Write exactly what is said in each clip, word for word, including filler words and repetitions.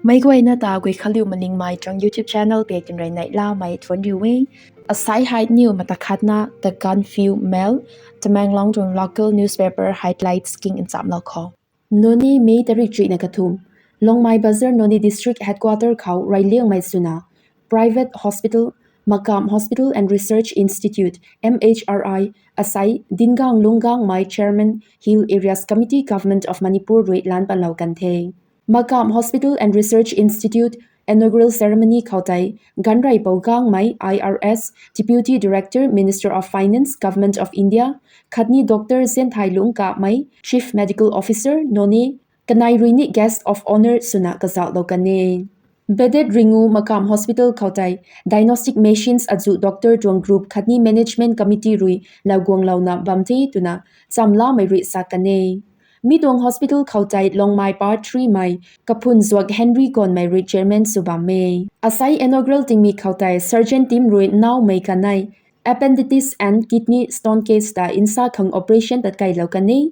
Meic guayna ta Guikhanliu Malingmei tuang YouTube channel pei tinrui neihlamei thuanc riu e. Asai hei niw mata khatna The Gaanphiu Mail, Tamenglong tuang local newspaper highlights king nchamlou khou. Noney, May tarik chuihna kathumh. Longmai Bazar, Noney District Headquarter khou reyliangmei swna private hospital, Makam Hospital and Research Institute, M H R I, asai Dingang Lunggangmei, Chairman, Hill Areas Committee, Government of Manipur rui lan panlou kan the. Makam Hospital and Research Institute inaugural ceremony khou tei Ganreipou Gangmei, I R S, Deputy Director, Minister of Finance, Government of India, khatni Doctor Zenthai Lungkapmei, Chief Medical Officer, Noney, kanei rui ni guest of honour swna kazauhlou kan e. Bedet ringu Makam Hospital khou tei diagnostic machines azuh doctor tuang group khatni management committee rui lauguanglouna bam the twna chamlamei rui sa kan e. Mi tuang hospital khou tei Longmai Part three mei Kaphunzuak Henry Konmei rui chairman sw bam e. Asai inaugural tingmik khou tei surgeon team rui naumei kanei appendicitis and kidney stone case ta nsa khang operation tatkeilou kan e.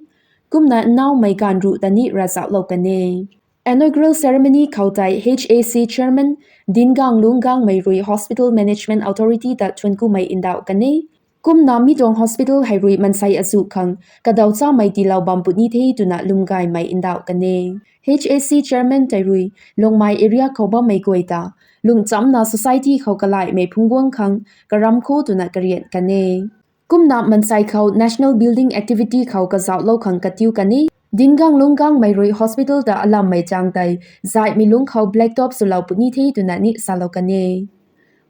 Kumna naumei gaanv ruh ta ni ravzauhlou kan e. Inaugural ceremony khou tei H A C chairman Dingang Lunggangmei rui Hospital Management Authority ta thuanckumei ndauh kan e. Kumna mi tuang hospital hei rui mansei azuh khang kadaw chamei tiilou bam puni the twna lwmgaymei ndauh kan e. H A C chairman tei rui Longmai area khou bammei guay ta lungcchamna society khou kalaimei phungc guang khang karam kho twna karian kan e. Kumna mansei khou national building activity khou kazauhlou khang katiu kan e. Dingang Lunggangmei rui hospital ta alammei chang tei zaihmei lungc khou blacktop swlou puni the twna ni salou kan e.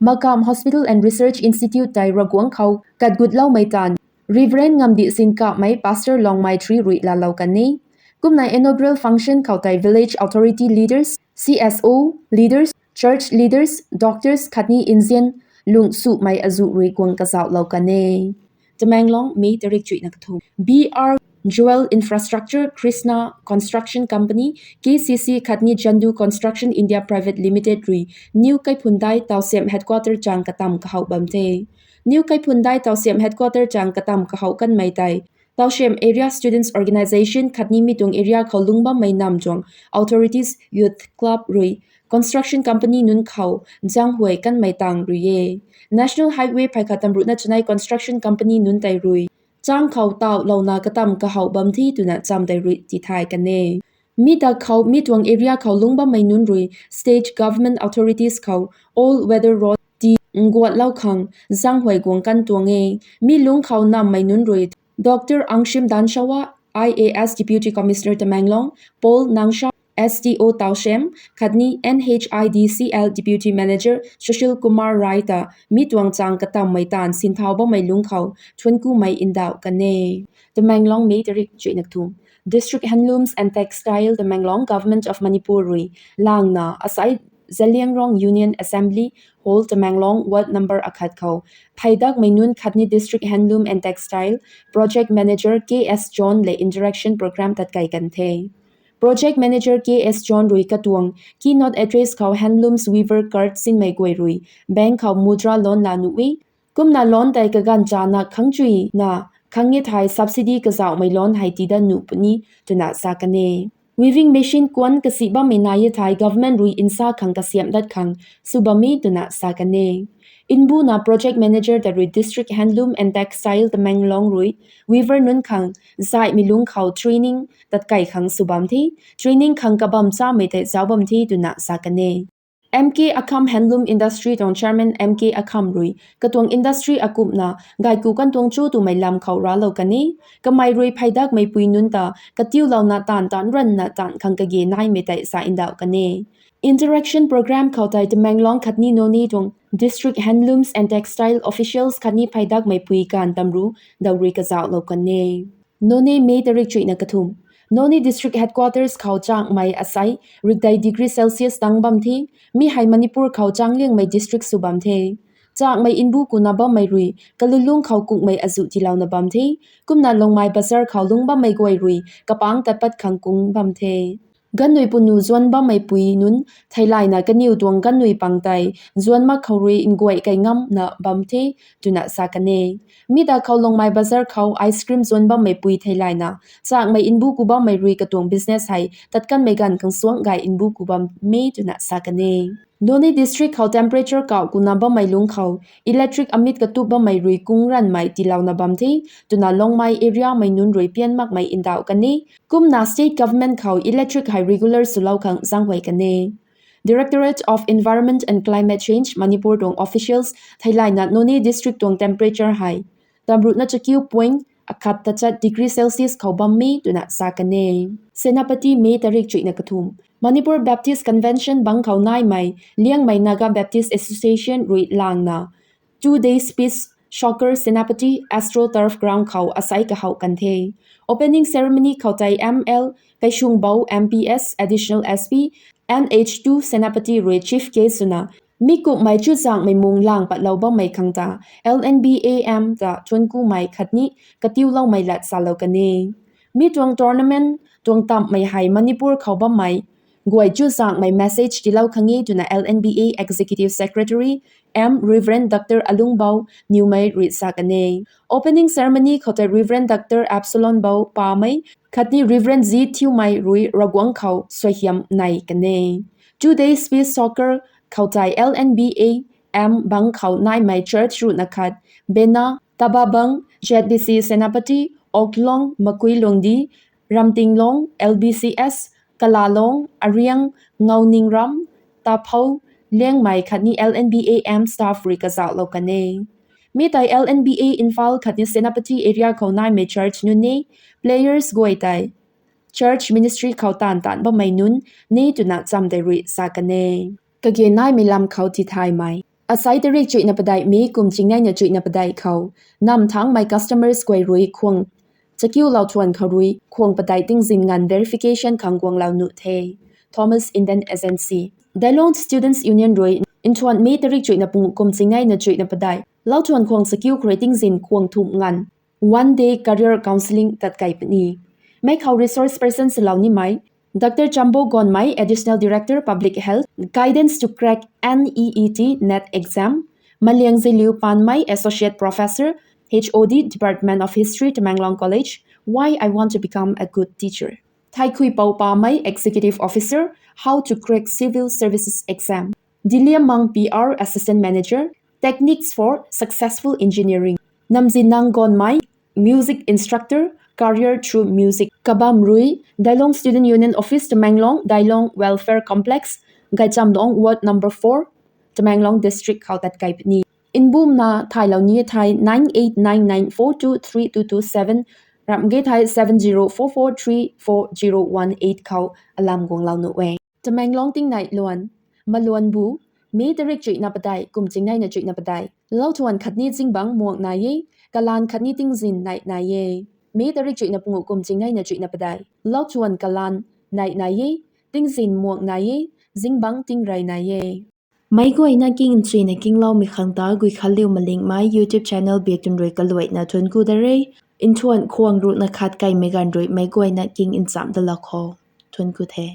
Makam Hospital and Research Institute tei Ravguangc khou katgutloumei taanv Reverend Ngamdih Sinkapmei, Pastor Longmai Three rui laalou kan e. Kumna inaugural function khou tei village authority leaders, C S O leaders, church leaders, doctors khatni nzian lung sumei azuh rui guang kazauhlou kan e. Tamenglong, May tarik chuihna kathumh. B R Joel Infrastructure, Krishna Construction Company, K C C khatni Jandu Construction India Private Limited rui New Kaiphundai Tousem Headquarter chang katam kahouh bam the. New Kaiphundai Tousem Headquarter chang katam kahouh kanmei tei Tousem Area Students Organisation khatni mi tuang area khou lungc bammei nam tuang authorities, youth club rui construction company nunc khou zaenghuay kanmei tang rui e. National Highway phey khat tamruhna chanei construction company nunc tei rui chang khou tauhlouna katam kahouh bam the twna cham tei rui tithay kan e. Mi ta khou mi tuang area khou lungc bammei nunc rui state government authorities khou all weather road ti nguatlou khang zaenghuay guang kan tuang e. Mi lungc khou nammei nunc rui Doctor Angshim Danshawa, I A S Deputy Commissioner Tamenglong, Paul Nangsha, S D O Tousem, khatni N H I D C L Deputy Manager Sushil Kumar Rai ta mi tuang chang katammei taanv sinthau bammei lungc khou thuanckumei ndauh kan e. Tamenglong, May tarik chuihna kathumh. District Handlooms and Textile Tamenglong, Government of Manipur rui langna asai Zeliangrong Union Assembly Hall, Tamenglong, ward number akhat khou pheydakmei nunc khatni District Handloom and Textile Project Manager K S John le interaction program tatkei kan the. Project Manager K S John rui katuang keynote address khou handlooms weaver card sinmei guay rui bank khou mudra loan laa nuh e. Kumna loan tei kaganv chana khang chuina khang e thei subsidy kazauhmei loan hei tii dat nuh puni twna sa kan e. Weaving machine kuanc kasi bammei nai e thei government rui nsa khang kasiamh dat khang sw bam e twna sa kan e. Mbuna project manager ta rui District Handloom and Textile Tamenglong rui weaver nunc khang zaihmei lungc khou training tatkei khang sw bam the. Training khang kabam chamei tei zauc bam the twna sa kan e. M K Akham Handloom Industry tuang chairman M K Akham rui katuang industry akumhna gayku kan tuang cho twmei lam khou raclou kan e. Kamei rui pheydakmei pui nunc ta katiulouna taanv taanc ranvna taanc khang kage naimei tei sa ndauh kan e. Interaction program khou tei Tamenglong khatni Noney tuang District Handlooms and Textile officials khatni pheydakmei pui gaanv tamru daw rui kazauhlou kan e. Noney, May tarik chuihna kathumh. Noney District Headquarters khou changmei asai rikdei degree Celsius tang bam the. Mi hei Manipur khou changliangmei district sw bam the. Changmei mbu kuna bammei rui kalulung khou kungmei azuh tiilouna bam the. Kumna Longmai Bazar khou lungc bammei guay rui kapangc tat pat khang kung bam the. Gannui punu zuan bammei pui nunc theilayna kaniw tuang gannui pang tei zuan mak khou rui nguay kai ngamna bam the twna sa kan e. Mi ta khou Longmai bazar khou ice cream zuan bammei pui theilayna chakmei nbu ku bammei rui katuang business hei tat kanmei ganv khang suang gay nbu ku bam e twna sa kan e. Noney district khou temperature kauh kuna bammei lungc khou electric amit katup bammei rui kung ranmei tiilouna bam the twna Longmai area mei nunc rui pian makmei ndauh kan e. Kumna state government khou electric hei regular swlou khang zaenghuay kan e. Directorate of Environment and Climate Change Manipur tuang officials theilayna Noney district tuang temperature hei tamruhna chakiu point akhat tachat degree Celsius khou bam e twna sa kan e. Senapati, May tarik chuihna kathumh. Manipur Baptist Convention bang khou naimei Liangmei Naga Baptist Association rui langna two days peace soccer Senapati Astro Turf Ground khou asai kahouh kan the. Opening ceremony khou tei M L Kaishungbou M P S, Additional S P, N H two Senapati rui chief guest swna mi kumhmei chuzaenghmei mung lang patlou bammei khang ta L N B A M ta thuanckumei khatni katiuloumei lat salou kan e. Mi tuang tournament tuang tamhmei hei Manipur khou bammei guay chuzaenghmei message tiilou khang e twna L N B A Executive Secretary M Reverend Doctor Alungbou Niwmei rui sa kan e. Opening ceremony khou tei Reverend Doctor Absalom Bou Pamei khatni Reverend Z Thiumei rui Ravguangc khou suaihiam nei kan e. Two days peace soccer khou tei L N B A M bang khou naimei church ruhna khat, Bena, Tababang, Z B C Senapati, Oklong, Makuilongdi, Ramtinglong, L B C S, Kalalong, Ariang, Ngauningram, Taphou, Liangmei khatni L N B A M staff rui kazauhlou kan e. Mi tei L N B A Imphal khatni Senapati area khou naimei church nunc e, players guay tei church ministry khou taanv taanc bammei nunc e twna cham tei rui sa kan e. Kage naimei lam khou tithaymei. Asai tarik chuihna padeih May kum chingneina chuihna padeih khou namv thangmei customers guay rui khwang chakiulou thuan khou rui khwang padeih tingzin nganv verification khang guanglou nuh the. Thomas Indian Agency. Dailong Students Union rui nthuan May tarik chuihna panguh kum chingneina chuihna padeih lou thuan khwang chakiu khou rui tingzin khwang thumh nganv one day career counselling tat kei puni. Mei khou resource person swlou nimei Doctor Chambo Gonmei, Additional Director, Public Health, Guidance to Crack N E E T NET Exam, Maliang Ziliu Panmei, Associate Professor, H O D, Department of History, Tamenglong College, Why I Want to Become a Good Teacher, Thaikhuipou Pamei, Executive Officer, How to Crack Civil Services Exam, Diliamang P R, Assistant Manager, Techniques for Successful Engineering, Namzinang Gonmei, Music Instructor, Career Through Music, kabam rui Dailong Student Union Office, Tamenglong, Dailong Welfare Complex, Gaichamdong Ward number four, Tamenglong District khou tat kei puni. Nbumna thaylou ni thei nine eight nine nine four two three two two seven, ramh ge thei seven zero four four three four zero one eight khou alam guanglou nuh e. Tamenglong tingnei luan. Maluan bu, May tarik chuihna padeih kum chingneina chuihna padeih lou thuan khatni zingbangc muang nai e, kalan khatni tingzin nei nai e. May tarik chuihna panguh kum chingneina chuihna padeih lou thuan kalan nei nai e, tingzin muang nai e, zingbangc tingrey nai e. Meic guayna king nchuina kingloumei khang ta Guikhanliu Malingmei YouTube channel biak tun rui kaluaina thuancku da re. Nthuan khwang ruhna khat keimei ganv rui meic guayna king nchamh dalou khou thuancku the.